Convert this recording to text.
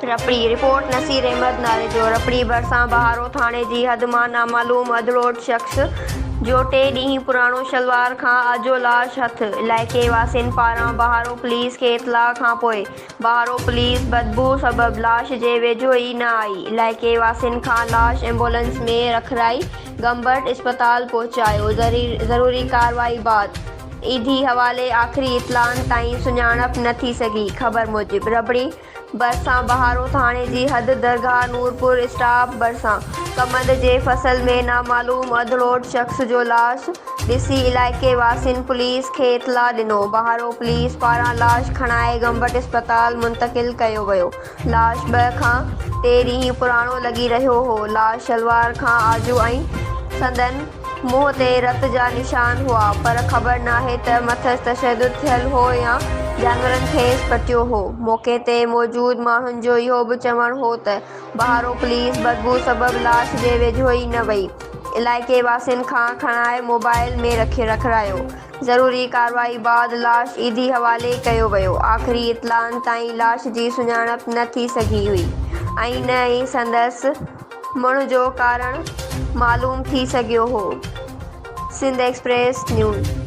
رپڙي، report, Naseer Ahmed Narejo, رپڙي ڀرسان بهارو ٿاڻي جي حد مان نامعلوم اڌڙوٽ شخص جو ٽي ڏينهن پراڻو شلوار کان آجو لاش هٿ، علائقي واسين پاران بهارو پوليس کي اطلاع کانپوء بهارو پوليس بدبوء سبب لاش جي ويجهو ئي نه آئي، علائقي واسين کان لاش ايمبولنس ۾ رکرائي گمبٽ اسپتال پهچايو، ضروري ڪارروائي بعد ايڌي حوالي آخري اطلاعن تائين سڃاڻپ نه ٿي سگهي، خبر موجب ربڙي ڀرسان بهارو ٿاڻي جي حد درگاهه نورپور اسٽاپ ڀرسان ڪمند جي فصل ۾ نامعلوم اڌڙوٽ شخص جو لاش ڏسي علائقي واسين پوليس کي اطلاع ڏنو، بهارو پوليس پاران لاش کڻائي گمبٽ اسپتال منتقل ڪيو ويو، لاش ٻه کان ٽي ڏينهن پراڻو لڳي رهيو هو، لاش شلوار کان آجو ۽ سندن منهن تي رت جا نشان هئا، پر خبر ناهي ته مٿس تشدد ٿيل هو يا جانورن کيس پٽيو هو. موقعي تي موجود ماڻهن جو اهو به چوڻ هو ته بهارو پوليس بدبوء سبب لاش جي ويجهو ئي نه وئي، علائقي واسين کان کڻائي موبائل ۾ رکرايو، ضروري ڪارروائي بعد لاش ايڌي حوالي ڪيو ويو، آخري اطلاعن تائين لاش جي سڃاڻپ نه ٿي سگهي هئي ۽ نه ئي سندس مڻ جو ڪارڻ معلوم ٿي سگهيو هو. Sindh express news.